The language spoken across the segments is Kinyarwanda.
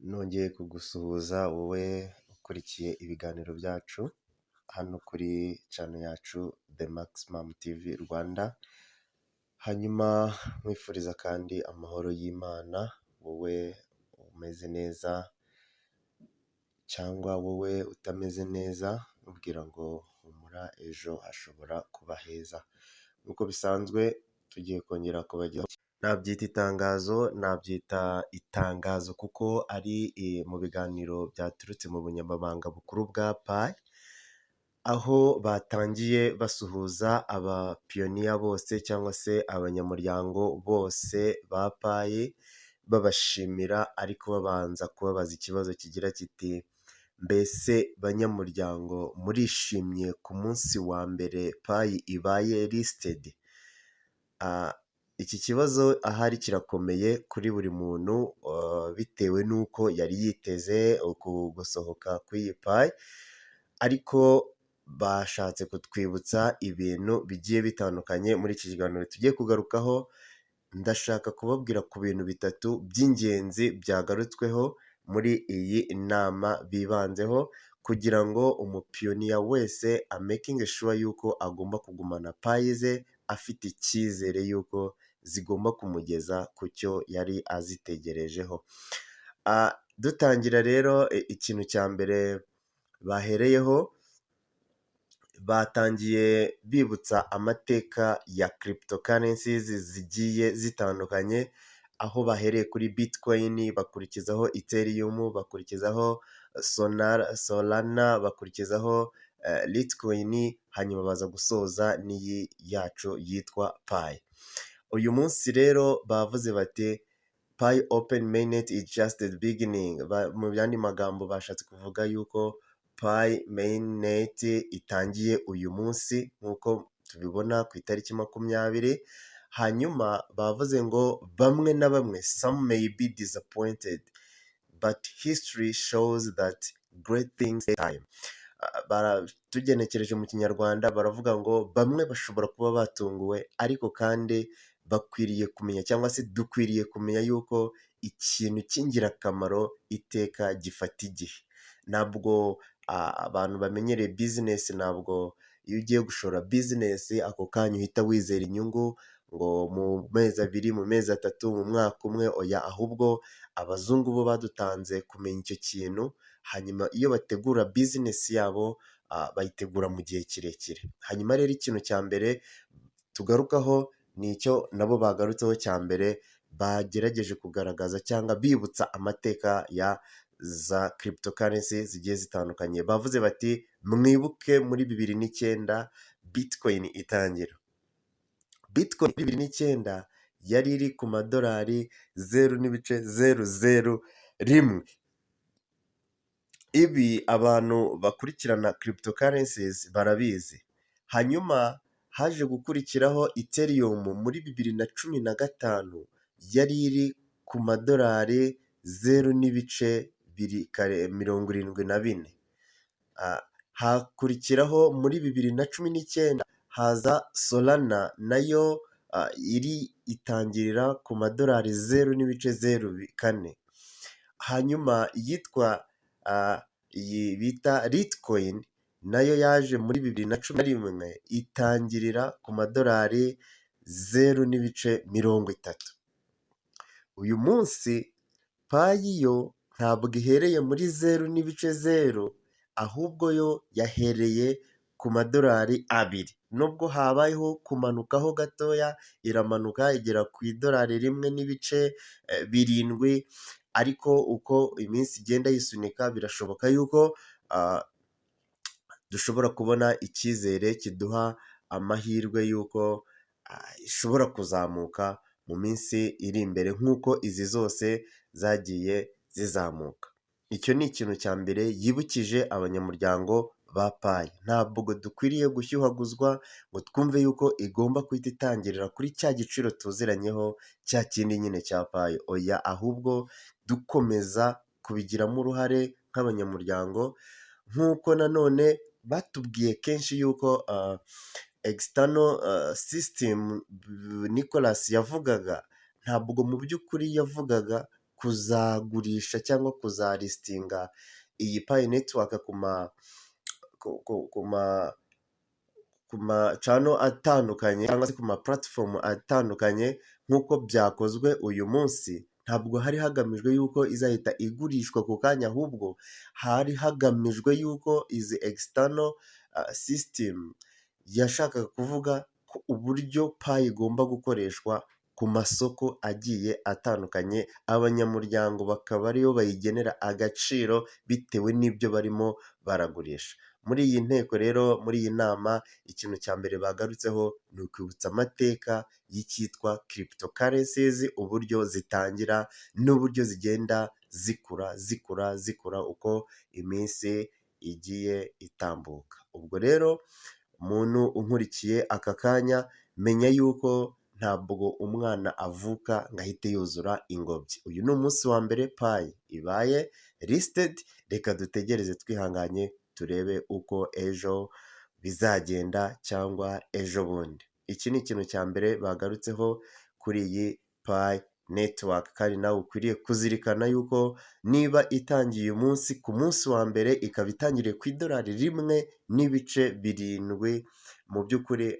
Nongeye kugusuhuza wowe ukurikiye ibiganiro byacu hano kuri channel yacu The Maximum TV Rwanda, hanyuma nkwifuriza kandi amahoro y'Imana, wowe umeze neza cyangwa wowe utameze neza, nkubwira ngo humura, ejo hashobora kuba heza. Nk'uko bisanzwe tugiye kongera kubagezaho, nabyita itangazo, nabyita itangazo kuko ari mu biganiro byaturutse mu bunyamabanga bukuru bwa Pi, aho batangiye basuhuza abapioneer bose cyangwa se abanyamuryango bose ba Pi, babashimira ariko babanza kubabaza ikibazo kigira kiti: "Mbese banyamuryango, murishimye ku munsi wa mbere Pi ibaye listed?" Iki kibazo ahari kirakomeye kuri buri muntu bitewe n'uko yari yiteze uku gusohoka kw'iyi Pi, ariko bashatse kutwibutsa ibintu bigiye bitandukanye. Muri iki kiganiro tugiye kugarukaho, ndashaka kubabwira ku bintu bitatu by'ingenzi byagarutsweho muri iyi nama bibanzeho, kugira ngo umupioneer wese amakinge sure yuko agomba kugumana Pi ze afite icyizere yuko zigomba kumugeza ku cyo yari azitegerejeho. Dutangira rero, ikintu cya mbere bahereyeho, batangiye bibutsa amateka ya cryptocurrencies zigiye zitandukanye, aho bahereye kuri Bitcoin, bakurikizaho Ethereum, bakurikizaho Solana, bakurikizaho Litecoin, hanyuma baza gusoza n'iyi yacu yitwa Pi. Uyu munsi rero bavuze bati: "Pi Open Mainnet is just the beginning." Mu yandi magambo bashatse kuvuga yuko Pi Mainnet itangiye uyu munsi nk'uko tubibona ku itariki 20. Hanyuma bavuze ngo bamwe na bamwe, some may be disappointed, but history shows that great things take time. Tugenekereje mu Kinyarwanda baravuga ngo bamwe bashobora kuba batunguwe, ariko kandi bakwiriye kumenya cyangwa se dukwiriye kumenya yuko ikintu cy'ingirakamaro iteka gifata igihe. Ntabwo abantu bamenyereye business, ntabwo iyo ugiye gushora business ako kanya uhita wizera inyungu ngo mu mezi 2, mu mezi 3, mu mwaka umwe, oya. Ahubwo abazungu bo badutanze kumenya icyo kintu, hanyuma iyo bategura business yabo bayitegura mu gihe kirekire. Hanyuma rero ikintu cya mbere tugarukaho ni icyo nabo bagarutseho cya mbere, bagerageje kugaragaza cyangwa bibutsa amateka ya za cryptocurrency zigiye zitandukanye. Bavuze bati: "Mwibuke muri 2009 Bitcoin itangira." Bitcoin 2009 yari iri ku madolari 0.001. Ibi abantu bakurikirana cryptocurrencies barabizi. Hanyuma haje gukurikiraho Ethereum muri 2015, yari iri ku madolari 0.74. Hakurikiraho muri 2019 haza Solana, nayo iri itangirira ku madolari 0.04. Hanyuma iyitwa iyi bita Litecoin nayo yaje muri 2011, itangirira ku madolari 0.30. Uyu munsi Pi yo ntabwo ihereye muri 0.0, ahubwo yo yahereye ku madolari 2. Nubwo habayeho kumanukaho gatoya, iramanuka igera ku idolari 1.7, ariko uko iminsi igenda yisunika birashoboka yuko dushobora kubona icyizere kiduha amahirwe y'uko ishobora kuzamuka mu minsi iri imbere nk'uko izi zose zagiye zizamuka. Icyo ni ikintu cya mbere yibukije abanyamuryango ba Pi. Ntabwo dukwiriye gushyuhaguzwa ngo twumve yuko igomba guhita itangirira kuri cya giciro tuziranyeho, cya kindi nyine cya Pi. Oya, ahubwo dukomeza kubigiramo uruhare nk'abanyamuryango, nk'uko nanone batubwiye kenshi yuko external system Nicolas yavugaga, ntabwo mu by'ukuri yavugaga Kuzagurisha cyangwa kuzalistinga iyi Pi Network ku ma channel atandukanye cyangwa se ku ma platform atandukanye nk'uko byakozwe uyu munsi, ntabwo hari hagamijwe yuko izahita igurishwa ako kanya, ahubwo hari hagamijwe yuko izi external system yashakaga kuvuga ko uburyo Pi igomba gukoreshwa ku masoko agiye atandukanye, abanyamuryango bakaba ariyo bayigenera agaciro bitewe n'ibyo barimo baragurisha. Muri iyi nteko rero, muri iyi nama, ikintu cya mbere bagarutseho ni ukwibutsa amateka y'icyitwa cryptocurrencies, uburyo zitangira n'uburyo zigenda zikura, zikura, zikura uko iminsi igiye itambuka. Ubwo rero umuntu unkurikiye aka kanya, menya yuko ntabwo umwana avuka ngo ahite yuzura ingobyi. Uyu ni umunsi wa mbere Pi ibaye listed, reka dutegereze twihanganye turebe uko ejo bizagenda cyangwa ejo bundi. Iki ni ikintu cya mbere bagarutseho kuri iyi Pi Network, kandi nawe ukwiriye kuzirikana yuko niba itangiye uyu munsi, ku munsi wa mbere ikaba itangiriye ku idolari 1.7, mu by'ukuri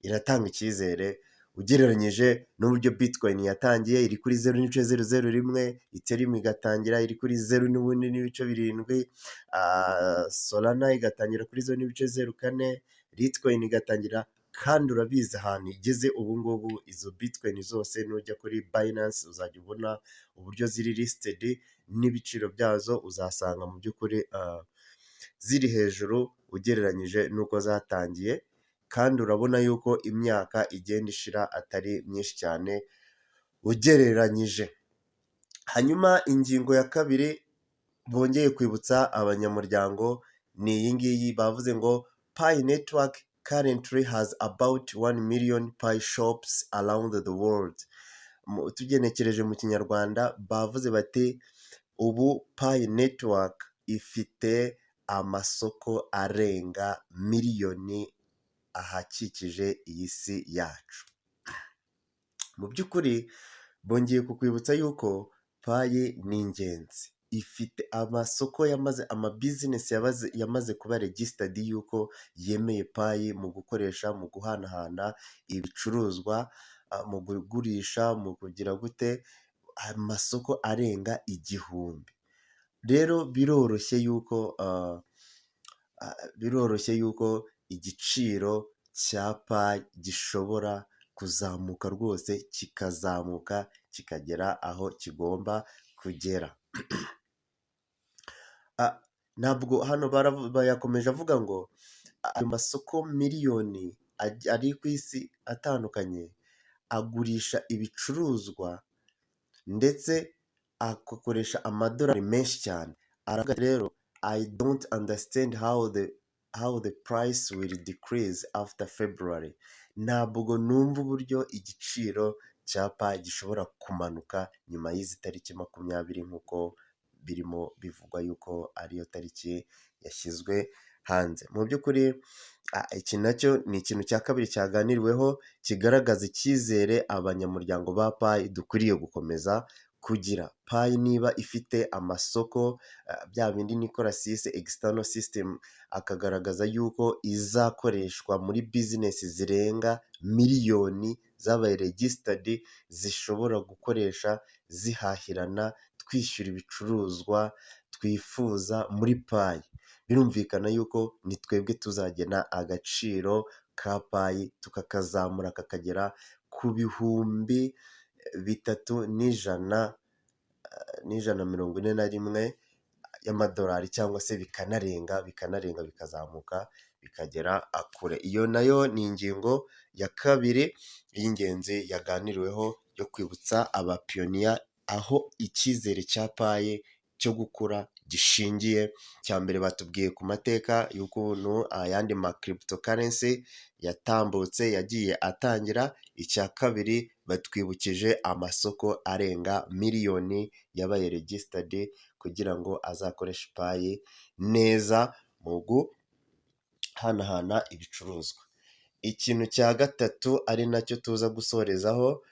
iratanga icyizere ugereranyije n'uburyo Bitcoin yatangiye iri kuri 0.001, Ethereum igatangira iri kuri zeru n'ubundi n'ibice birindwi, Solana igatangira kuri 0.04, Litecoin igatangira, kandi urabizi ahantu igeze ubu ngubu. Izo Bitcoin zose nujya kuri Binance uzajya ubona uburyo ziri listed n'ibiciro byazo, uzasanga mu by'ukuri ziri hejuru ugereranyije n'uko zatangiye, kandi urabona yuko imyaka igenda ishira atari myinshi cyane ugereranyije. Hanyuma ingingo ya kabiri bongeye kwibutsa abanyamuryango ni iyi ngiyi. Bavuze ngo Pi Network currently has about 1 million Pi shops around the world. Tugenekereje mu Kinyarwanda, bavuze bati ubu Pi Network ifite amasoko arenga miliyoni ahakikije iyi si yacu. Mu by'ukuri bongeye kukwibutsa yuko Pi ni ingenzi, ifite amasoko yamaze, amabizinesi yamaze kuba registered yuko yemeye Pi mu gukoresha, mu guhanahana ibicuruzwa, mu kugurisha, mu kugira gute, amasoko arenga 1000. Rero biroroshye yuko igiciro cya Pi gishobora kuzamuka rwose, kikazamuka kikagera aho kigomba kugera. Ntabwo hano yakomeje avuga ngo ayo masoko miliyoni ari ku isi atandukanye agurisha ibicuruzwa ndetse agakoresha amadolari menshi cyane. Aravuga rero: "I don't understand how the price will decrease after February." Ntabwo numva uburyo igiciro cya Pi gishobora kumanuka nyuma y'izi tariki 20 nk'uko birimo bivugwa yuko ariyo tariki yashyizwe hanze. Mu by'ukuri iki nacyo ni ikintu cya kabiri cyaganiriweho kigaragaza icyizere abanyamuryango ba Pi dukwiriye gukomeza kugira. Pi niba ifite amasoko, bya bindi Nicolas yise external system, akagaragaza yuko izakoreshwa muri bizinesi zirenga miliyoni zabaye registered, zishobora gukoresha zihahirana, twishyura ibicuruzwa twifuza muri Pi. Birumvikana yuko ni twebwe tuzagena agaciro ka Pi, tukakazamura kakagera ku 3141 y'amadolari cyangwa se bikanarenga, bikanarenga, bikazamuka bikagera kure. Iyo nayo ni ingingo ya kabiri y'ingenzi yaganiriweho yo kwibutsa abapioneer aho icyizere cya Pi cyo gukura gishingiye. Icya mbere batubwiye ku mateka y'ukuntu ayandi ma cryptocurrency yatambutse yagiye atangira, icya kabiri batwibukije amasoko arenga miliyoni yabaye registered kugira ngo azakoreshe Pi neza mu guhanahana ibicuruzwa. Ikintu cya gatatu ari nacyo tuza gusorezaho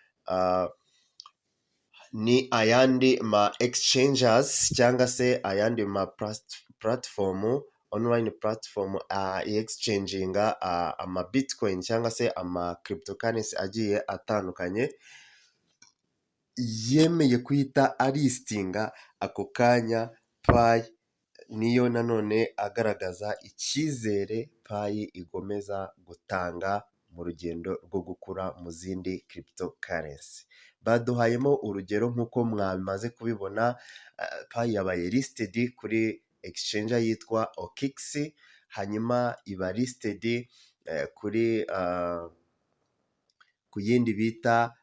Ni ayandi ma exchanges cyangwa se ayandi ma platform, online platform exchanginga ama bitcoin cyangwa se ama cryptocurrency agiye atandukanye, yemeye guhita alistinga ako kanya Pi. Niyo nanone agaragaza icyizere Pi ikomeza gutanga mu rugendo rwo gukura mu zindi cryptocurrency. Baduhayemo urugero nk'uko mwamaze kubibona, Pi yabaye listed kuri exchange yitwa OKX, hanyuma iba listed kuri ku yindi bita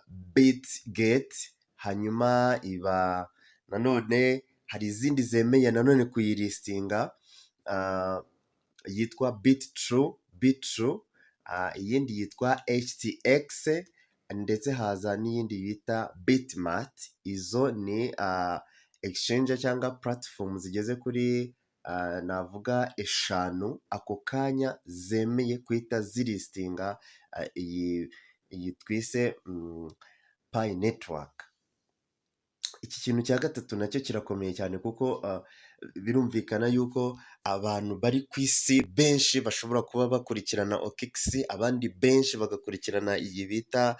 Bitget, hanyuma iba nanone hari izindi zemeye nanone kuyilistinga yitwa Bitrue, iyindi yitwa HTX, ndetse haza n'iyindi bita Bitmart. Izo ni exchange cyangwa platform zigeze kuri navuga 5 ako kanya zemeye guhita zilistinga iyi twise Pi Network. Iki kintu cya gatatu nacyo kirakomeye cyane, kuko birumvikana yuko abantu bari ku isi benshi bashobora kuba bakurikirana OKX, abandi benshi bagakurikirana iyi bita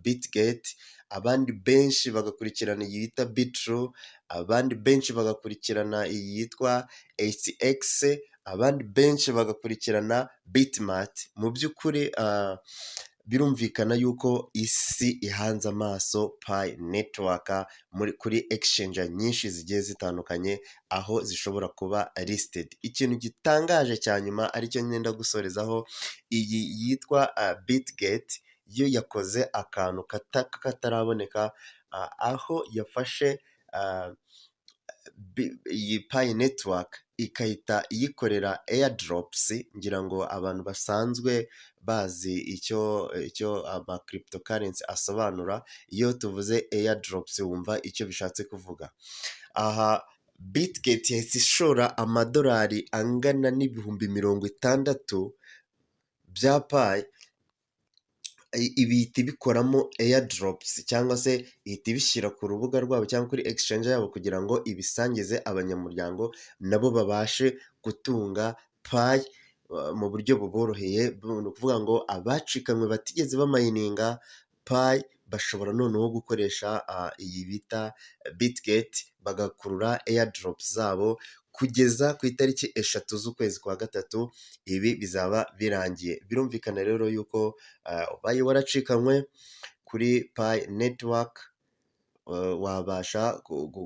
Bitget, abandi benshi bagakurikirana iyi bita Bitrue, abandi benshi bagakurikirana iyi yitwa HTX, abandi benshi bagakurikirana Bitmart. Mu by'ukuri birumvikana yuko isi ihanze amaso Pi Network muri kuri exchange nyinshi zigiye zitandukanye aho zishobora kuba listed. Ikintu gitangaje cya nyuma, aricyo ngenda gusorezaho, iyi yitwa Bitget yo yakoze akantu kataraboneka, aho yafashe iyi Pi Network ikahita iyikorera airdrops. Ngira ngo abantu basanzwe bazi icyo ama cryptocurrency asobanura, iyo tuvuze airdrops wumva icyo bishatse kuvuga. Aha Bitget yahise ishora amadolari angana n'60,000 bya Pi, ihita ibikoramo airdrops cyangwa se ihita ibishyira ku rubuga rwabo cyangwa kuri exchange yabo kugira ngo ibisangize abanyamuryango, nabo babashe gutunga Pi mu buryo buboroheye. Ni ukuvuga ngo abacikanywe batigeze bamininga Pi bashobora noneho gukoresha iyi bita Bitget, bagakurura airdrops zabo kugeza ku itariki 3 z'ukwezi kwa gatatu, ibi bizaba birangiye. Birumvikana rero yuko ubaye waracikanywe kuri Pi Network, wabasha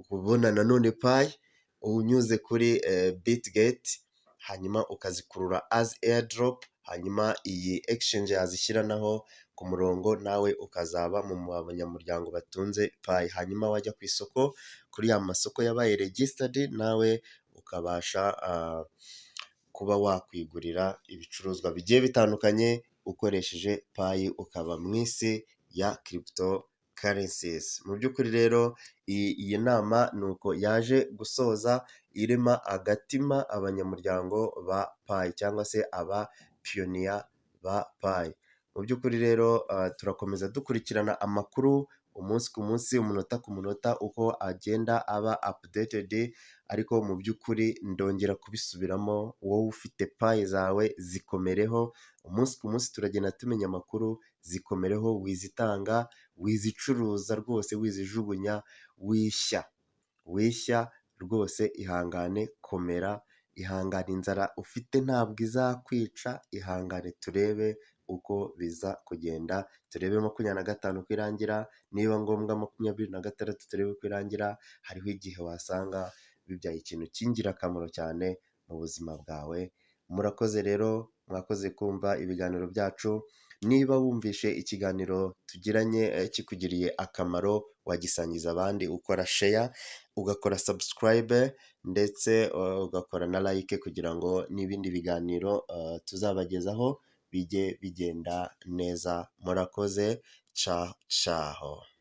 kubona nanone Pi unyuze kuri Bitget, hanyuma ukazikurura as airdrop, hanyuma iyi exchange yazishyira naho ku murongo, nawe ukazaba mu banyamuryango batunze Pi, hanyuma wajya ku isoko, kuri ya masoko yabaye registered, nawe ukabasha kuba wakwigurira ibicuruzwa bigiye bitandukanye ukoresheje Pi, ukaba mu isi ya cryptocurrencies. Mu by'ukuri rero iyi nama ni uko yaje gusoza irema agatima abanyamuryango ba Pi cyangwa se aba pioneer ba Pi. Mu by'ukuri rero turakomeza dukurikirana amakuru umunsi ku munsi, umunota ku munota, uko agenda aba updated. Ariko mu by'ukuri ndongera kubisubiramo, wowe ufite Pi zawe zikomereho, umunsi ku munsi turagenda tumenya amakuru, zikomereho, wizitanga, wizicuruza rwose, wizijugunya, wishya wishya rwose, ihangane, komera, ihangane, inzara ufite ntabwo izakwica, ihangane turebe uko biza kugenda, turebe 25 uko irangira, niba ngombwa 26 turebe uko irangira. Hariho igihe wasanga bibyaye ikintu cy'ingirakamaro cyane mu buzima bwawe. Murakoze rero, mwakoze kumva ibiganiro byacu. Niba wumvishe ikiganiro tugiranye kikugiriye akamaro, wagisangiza abandi ukora share, ugakora subscribe, ndetse ugakora na like, kugira ngo n'ibindi biganiro tuzabagezaho bijye bigenda neza. Murakoze, ciao ciao.